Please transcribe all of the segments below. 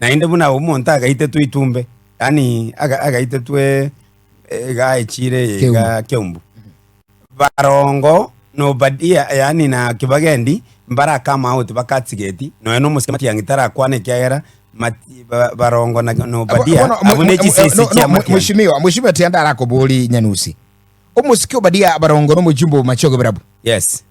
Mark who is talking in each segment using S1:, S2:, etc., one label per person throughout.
S1: Naende buna omonto agaitetwe itumbe, yaani aga- agaitetwe iga echire eye iga Keumbu. Barongo na Obadia yaani na Kibagendi mbara come out bakatsigeti, nonya na omosike Matiang'i tarakwana ekiagera Mati- ba- Barongo na na Obadia
S2: Bono,
S1: abwo ne chisese
S2: no, no,
S1: chia Matiang'i.
S2: Mheshimiwa, Mheshimiwa tianda arakobori Nyanusi. Omosike Obadia Barongo no mojumbe o Machoge Birabu.
S1: Yes.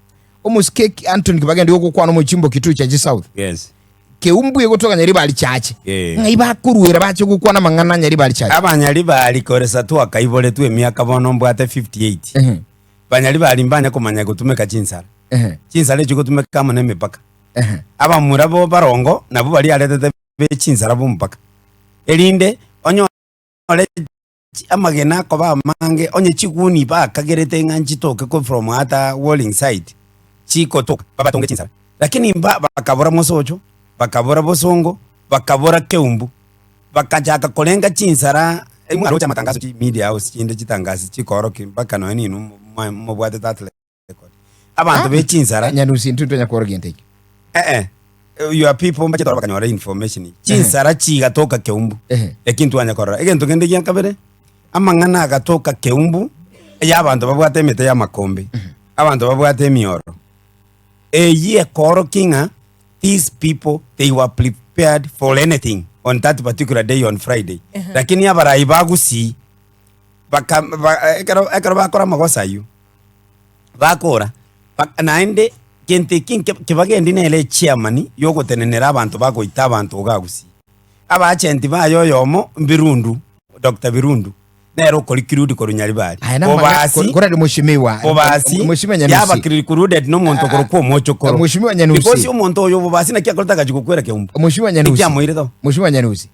S2: Omosike Anthony Kibagendi ogokwana omojumbe o Kitui Chache South.
S1: Yes.
S2: Keumbu egotoka Nyaribari Chache.
S1: Eh.
S2: Ng'ai bakoruera bache gokwana amang'ana a Nyaribari Chache.
S1: Abanyaribari koresa twakaiboretwe emiaka bono mbwate 58.
S2: Ehe,
S1: Banyaribari mbanya komanya gotumeka chinsara.
S2: ehe,
S1: Chinsara echi gotumeka amo nemepaka.
S2: ehe.
S1: Abamura bo barongo nabwo baria aretete be chinsara bomopaka. Erinde onyore Amagena akoba amange, onye chiguni bakagerete ng'a nchitoke korwa from ata warring side, chikotoka, babatonge chinsara. Lakini mba bakabora mosocho, bakabora bosongo, bakabora keumbu, bakachaka korenga chinsara, mwaroche amatangazo chi media house chinde chitangasi chikorokia mpaka nonya ninwe mobwate that record. Abanto be chinsara.
S2: Nyanusi intwe ntwanya kworokia gento ekio.
S1: Eh eh, your people mbachete ororo bakanyora information. Chinsara chigatoka Keumbu.
S2: Ehe.
S1: Eki ntwanya korora. Egento kende gia kabere, amang'ana agatoka Keumbu ya abanto babwate emete y'amakombe, abanto babwate emioro. Eyio ekorokia ng'a these people they were prepared for anything on that particular day on Friday. Lakini abarai ba Gusii baka ba ekero ekero bakora amagoso ayio, bakora, bak naende gento eki nke kebagendi nere echairman yogotenenera abanto bagoita abanto iga Gusii. Abaachenti baye oyomo Birundu, Doctor Birundu, nere okorikirudi korwa Nyaribari.
S2: Aya namang'ana-
S1: Bobasi,
S2: kor- korende Mheshimiwa,
S1: Bobasi,
S2: Mheshimiwa Nyanusi.
S1: yabakirikuruded na omonto okorokwa omochokoro.
S2: Mheshimiwa Nyanusi.
S1: Because omonto oyo Bobasi naki akorete agachia gokwera Keumbu.
S2: Mheshimiwa Nyanusi.
S1: Ekiamoirete oo.
S2: Mheshimiwa Nyanusi.